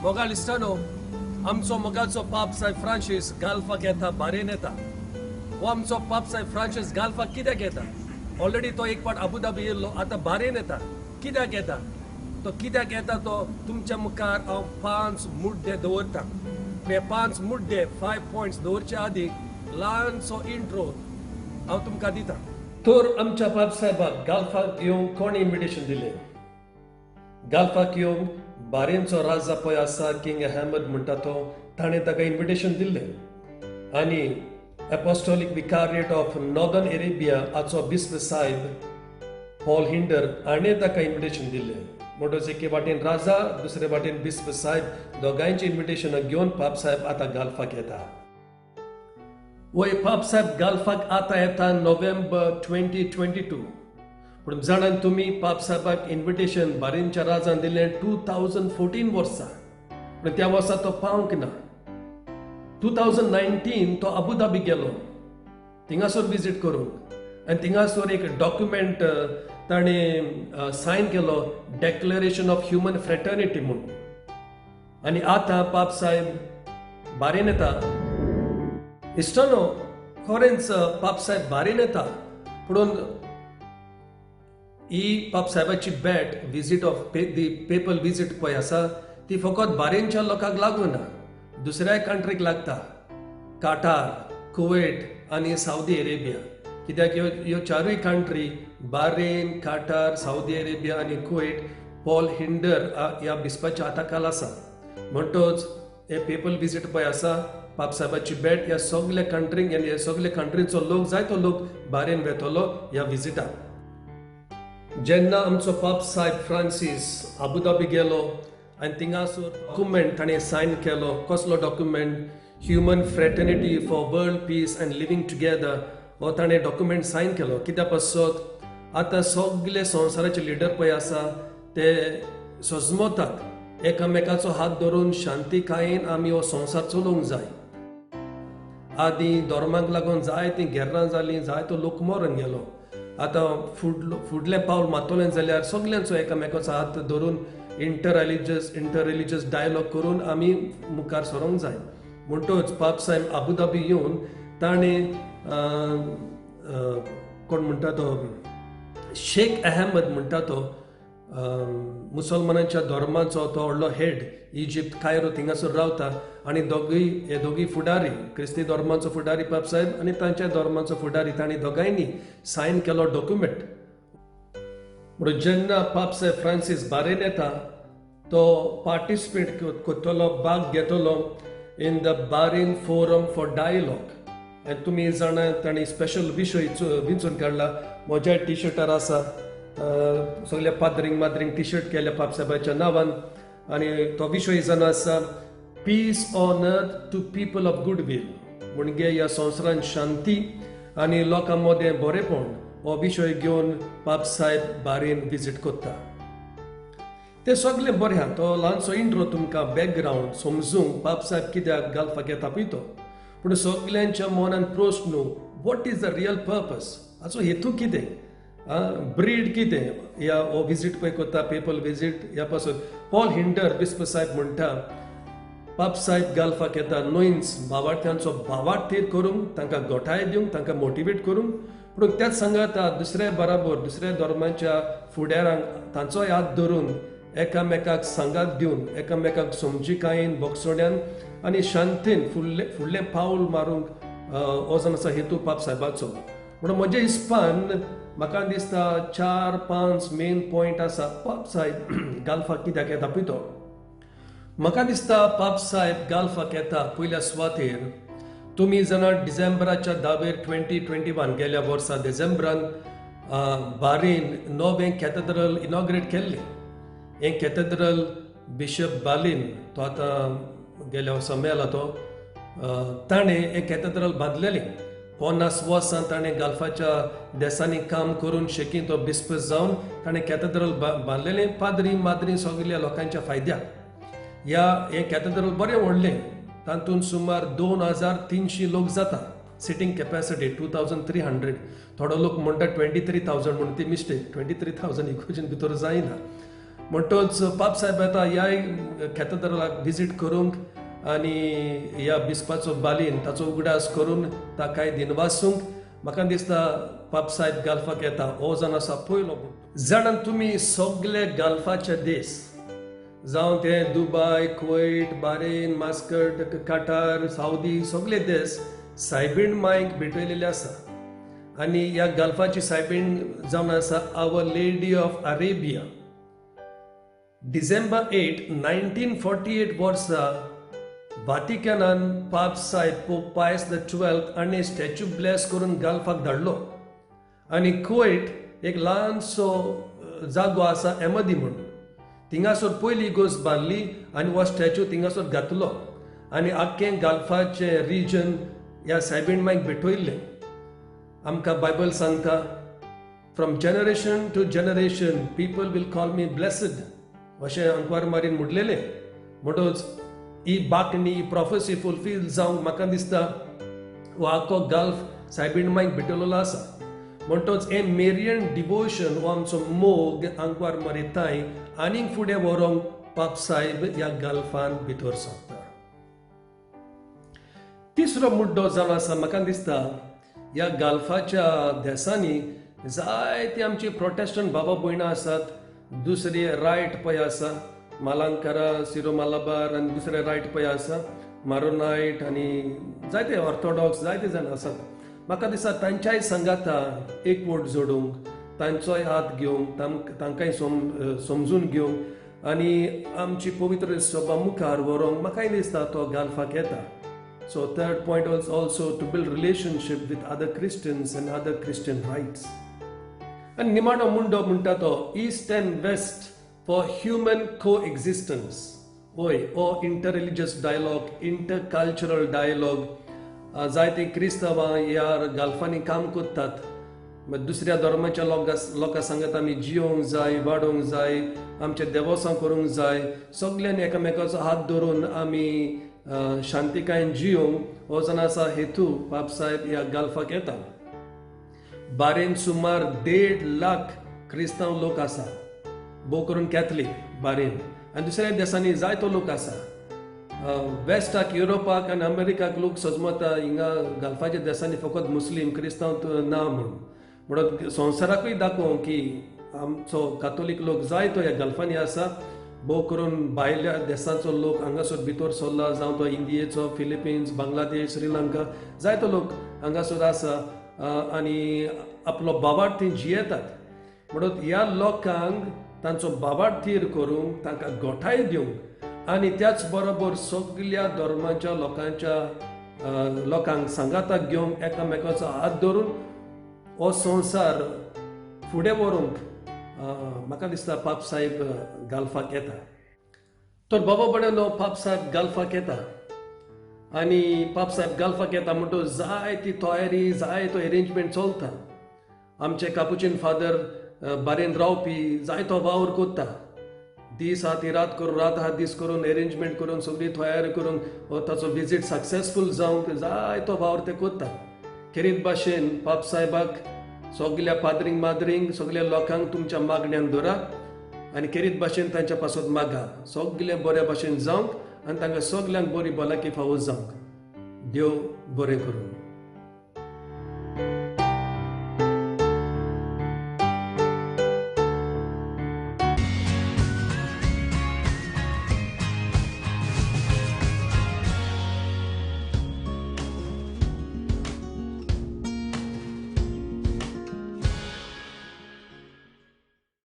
मोगाळ इश्टानो, आमचो मोगाचो पाप साहेब फ्रांसीस गाल्फाक येता, बारेन येता. हो आमचो पाप साहेब फ्रांसीस गाल्फाक कित्याक येता? ऑलरेडी तो एक फावट अबुधाबी येयल्लो, आतां बारेन येता. कित्याक येता तो? कित्याक येता तो तुमच्या मुखार हांव 5 मुद्दे दवरता. हे 5 मुद्दे 5 पॉयंट्स दवरचे आदी ल्हानसो इंट्रो हांव तुमकां दिता. तर आमच्या पाप साहेबाक गाल्फाक येवंक कोण इन्विटेशन दिलें? गाल्फाक येवंक बारेनचो राजा पळय आसा, किंग अहमद म्हणटा तो, ताणें ताका इन्विटेशन दिल्लें. आनी Apostolic Vicariate of Northern Arabia हाचो बिस्प साहेब पॉल हिंडर हाणें ताका इन्विटेशन दिल्लें. म्हणटच एके वाटेन राजा, दुसरे वाटेन बिस्प साहेब, दोगांयचें इन्विटेशन घेवन पाप साहेब आतां गाल्फाक येता. वय पाप साहेब गाल्फाक आतां येता नोव्हेंबर 2022. पूण जाणान तुमी, पाप साहेबाक इन्विटेशन बारेनच्या राजान दिलें 2014 वर्सा, पूण त्या वर्सा तो पावंक ना. 2019 तो अबुधाबी गेलो थिंगासर विजीट करूंक, आनी थिंगासर एक डॉक्युमेंट ताणें सायन केलो, डेक्लरेशन ऑफ ह्युमन फ्रेटर्निटी म्हूण. आनी आतां पाप साहेब बारेन येता. इश्टानो, खरेंच पाप साहेब बारेन येता, पूण ही पाप साहेबाची भेट, visit of the papal visit पळय आसा, ती फकत बारेनच्या लोकांक लागू ना, दुसऱ्याय कंट्रीक लागता, काटार, कुवेट आनी सावदी अरेबिया. कित्याक ह्यो चारूय कंट्री, बारेन, काटार, सावदी अरेबिया आनी कुवेट, पॉल हिंडर ह्या बिस्पाच्या हाताखाल आसा. म्हणटच हे पेपल विजीट पळय आसा, पाप साहेबाची भेट, ह्या सगल्या कंट्रींक आनी ह्या सगल्या कंट्रीचो लोक, जायतो लोक बारेन वेतलो ह्या विजिटाक. जेन्ना आमचो पाप साहेब फ्रांसीस अबुधाबी गेलो आनी थिंगासर डॉक्युमेंट ताणें सायन केलो. कसलो document? Human fraternity for world peace and living together हो ताणें डॉक्युमेंट सायन केलो. कित्या पासत? आतां सगले संवसाराचे लिडर पळय आसा ते सजमतात एकामेकाचो हात धरून शांतिकायेन आमी हो संवसार चलोवंक जाय. आदीं धर्माक लागून जायतीं गेर्रां जालीं, जायतो लोक मरून गेलो. आतां फुडलें पावल मारतलें जाल्यार सगल्यांचो एकामेकाचो हात धरून इंटर रिलिजियस डायलॉग करून आमी मुखार सरोंक जाय. म्हणटच पाप साहेब अबुधाबी येवन ताणें कोण म्हणटा तो, शेख अहमद म्हणटा तो, मुसलमानांच्या धर्माचो तो व्हडलो हेड, इजिप्त कायरो थिंगासर रावता. आनी दोगूय, हे दोगूय फुडारी, क्रिस्ती धर्माचो फुडारी पाप साहेब आनी तांच्या धर्माचो फुडारी, तांणी दोगांयनी सायन केलो डॉक्युमेंट. म्हणून जेन्ना पाप साहेब फ्रांसीस बारेन येता, तो पार्टिसिपेट करतलो, भाग घेतलो in the Bahrain forum for dialogue. आनी तुमी जाणा, तांणी स्पेशल विशय विंचून काडला. म्हज्या टी शर्टार आसा, सगल्या पाद्रींग माद्रींग टी शर्ट केल्या पाप साहेबाच्या नांवान. आनी तो विशय जावन आसा peace on earth to people of good will, म्हणजे ह्या संवसारांत शांती आनी लोकां मदें बरेपण, हो विशय घेवन पाप साहेब बारेन विजीट करता. ते सगळें बरें आहा, तो ल्हानसो इंट्रो तुमकां बॅकग्रावंड समजूंक पाप साहेब कित्याक गाल्फाक येता पळय तो. पूण सगल्यांच्या मनान प्रस्न, what is the real purpose? हाचो हेतू कितें, ब्रीड कितें ह्या हो विजीट पळय करता, पेपल विजीट ह्या पासून? पॉल हिंडर बिस्प साहेब म्हणटा, पाप साहेब गाल्फाक येता न्हयच भावार्थ्यांचो भावार्थीर करूंक, तांकां गोठाय दिवंक, तांकां मोटिवेट करूंक, पूण त्याच सांगाता दुसऱ्या बराबर दुसऱ्या धर्माच्या फुडारांक तांचोय हात धरून एकामेकाक सांगात दिवन, एकामेकाक समजिकायेन, बोगसोण्यान आनी शांतीन फुडलें फुडलें पावल मारूंक, हो जावन आसा हेतू पाप साहेबाचो. म्हणून म्हज्या हिसपान म्हाका दिसता 4-5 मेन पॉयंट आसा पाप साहेब गाल्फाक कित्याक येता पळय तो. म्हाका दिसता पाप साहेब गाल्फाक येता पयल्या सुवातेर, तुमी जाणा, डिसेंबराच्या 10वेर 2021, गेल्या वर्सा डिसेंबरान बारेन नवें कॅथेड्रल इनॉग्रेट केल्लें. हें कॅथेड्रल बिशप बालीन, तो आतां गेल्या वर्सा मेला तो, ताणें हें कॅथेड्रल बांदलेलें. 50 वर्सां ताणें गाल्फाच्या देसांनी काम करून शेकी तो बिस्प जावन ताणें कॅथेड्रल बांदलेलें पाद्री माद्री सगल्या लोकांच्या फायद्याक. ह्या हें कॅथेड्रल बरें व्हडलें, तातूंत सुमार 2300 लोक जाता, सिटींग कॅपॅसिटी 2300. थोडो लोक म्हणटा 23,000 म्हणून, ती मिस्टेक, 23,000 इगोर्जीन भितर जायना. म्हणटच पाप साहेब येता ह्याय कॅथेड्रलाक विजीट करूंक आनी ह्या बिस्पाचो बालीन ताचो उगडास करून ताकाय दिनवासूंक म्हाका दिसता पाप साहेब गाल्फाक येता. हो जावन आसा पयलो. जाणां तुमी सगले गाल्फाचे देश जावं ते Dubai, Kuwait, Bahrain, Muscat, Qatar, Saudi सगले देश सायबीण मायक भेटयलेले आसा. आनी ह्या गाल्फाची सायबीण जावन आसा our lady of Arabia. December 8, 1948 वर्सा वातिकनान पाप साहेब पोप पायस the twelfth आनी स्टॅच्यू ब्लेस करून गाल्फाक धाडलो. आनी कुवेट एक ल्हानसो जागो आसा एमदी म्हूण, थिंगासर पयली इगोर्ज बांदली आनी हो स्टॅच्यू थिंगासर घातलो आनी आख्खें गाल्फाचें रिजन ह्या सायबीण मायक भेटयल्लें. आमकां बायबल सांगता, from generation to generation people will call me blessed अशें अंकवार मारीन म्हणलेलें. म्हणटच ही बाकणी, ही प्रोफेसी फुलफील जावंक म्हाका दिसता हो आख्खो गाल्फ सायबीण मायक भेटयलेलो आसा. म्हणटच हें मेरियन डिवोशन हो आमचो मोग आंकवार मारी तांय आनीक फुडें व्हरूंक पाप साहेब ह्या गाल्फान भितर सरता. तिसरो मुद्दो जावन आसा, म्हाका दिसता ह्या गाल्फाच्या देसांनी जायती आमची प्रोटेस्टंट बाबा भयणां आसात. दुसरी रायट पळय आसा, मालांकारा, सिरो मालाबार आनी दुसरे रायट पळय आसा, मारोनायट आनी जायते ऑर्थोडॉक्स जायते जाण आसात. म्हाका दिसता तांच्याय सांगाता एकवट जोडूंक, तांचोय हात घेवंक, तांकांय समजून घेवंक आनी आमची पवित्र सभा मुखार व्हरूंक म्हाकाय दिसता तो गाल्फाक येता. So third point was also to build relationship with other Christians and other Christian rites. आनी निमाणो मुंडो म्हणटा तो east and west for human coexistence. हय, हो inter religious dialogue, inter cultural dialogue. जायते क्रिस्तांवां ह्या गाल्फांनी काम करतात. दुसऱ्या धर्माच्या लोकां सांगत आमी जियोंक जाय, वाडोवंक जाय, आमचें देवसां करूंक जाय, सगल्यांनी एकामेकाचो हात धरून आमी शांतिकायेन जियोंक हो जावन आसा हेतू पाप साहेब ह्या गाल्फाक येता. बारेन सुमार 1.5 लाख क्रिस्तांव लोक आसा, भोव करून कॅथलीक बारेन, आनी दुसऱ्या देसांनी जायतो लोक आसा. वेस्टाक, युरोपाक आनी अमेरिकाक लोक सजमता हिंगा गाल्फाच्या देसांनी फकत मुस्लीम क्रिस्तांव ना म्हूण. म्हणून संवसाराकूय दाखोवंक की आमचो कातोलीक लोक जायतो ह्या गल्फांनी आसा. भोव करून भायल्या देसांचो लोक हांगासर भितर सरला, जावं तो इंडियेचो, फिलिपिन्स, बांगलादेश, श्रीलंका, जायतो लोक हांगासर आसा आनी आपलो बाबार्थी जियेतात. म्हणून ह्या लोकांक तांचो बाबार्थीर करूंक, तांकां गोठाय दिवंक आनी त्याच बरोबर सगल्या धर्माच्या लोकांच्या लोकांक सांगाताक घेवंक, एकामेकाचो हात धरून हो संवसार फुडें व्हरूंक म्हाका दिसता पाप साहेब गाल्फाक येता. तर बाबा बड्यानो, पाप साहेब गाल्फाक येता आनी पाप साहेब गाल्फाक येता म्हणटकच जाय ती तयारी, जाय तो एरेंजमेंट चलता. आमचे कापुचीन फादर बारेन रावपी जायतो वावर करता, दीस आहा ती रात करून, रात आहा दीस करून, एरेंजमेंट करून, सगळी तयारी करून ताचो विजीट सक्सेसफूल जावंक जायतो वावर ते करता. खेरीत भाशेन पाप साहेबाक सगल्या पाद्रींक माद्रींक सगल्या लोकांक तुमच्या मागण्यान दवरा आनी खेरीत भाशेन तांच्या पासत मागा, सगलें बऱ्या भाशेन जावंक आनी तांकां सगल्यांक बरी भलायकी फावो जावंक. देव बरें करूं.